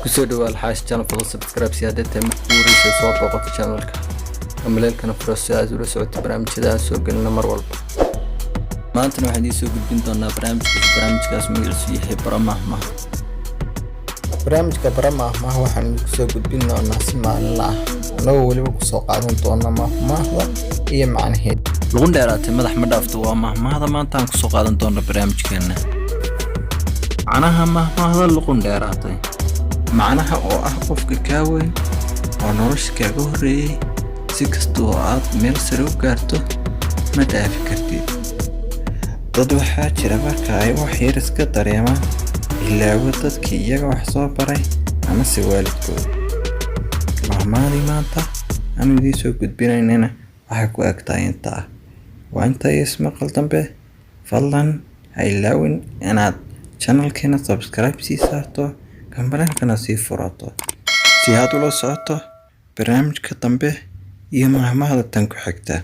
Kusoo dhawaad Alxaash channel. Fadlan subscribe si aad tahay markii ugu horreysay soo booqato channelka. Gambaleelkana furo si aad ula socoto barnaamijyada aan soo gelino mar walba. Maantana waxaan idiin soo gudbin doonaa barnaamijkaas. Barnaamijkaas magaciisu yahay Baro Mahmaah. Barnaamijka Bara Maahmaah waxaan idinku soo gudbin doonaa si maalinle ah, anagoo weliba kusoo qaadan doona maahmaahda iyo macnaheeda. Luqun dheeraatay madax ma dhaafto waa mahmaahda maanta aan kusoo qaadan doono barnaamijkeena. Macnaha mahmaahda luqun dheeraatay, macnaha oo ah qofka kaa weyn oo nolosha kaaga horreeyey, si kasta oo aad meel sare u gaarto ma dhaafi kartid. Dad waxaa jira marka ay wax yar iska dareemaan ilaawo dadkii iyaga wax soo baray amase waalidkood. Mahmaadii maanta aanu idiin soo gudbinaynana waxay ku eg tahay intaa. Waa inta iyo ismaqal dambe. Fadlan ha ilaawin inaad channelkeena subscribe sii saarto, gambaleelkana sii furato si aad ula socoto barnaamijka dambe iyo mahmaahda tan ku xigta.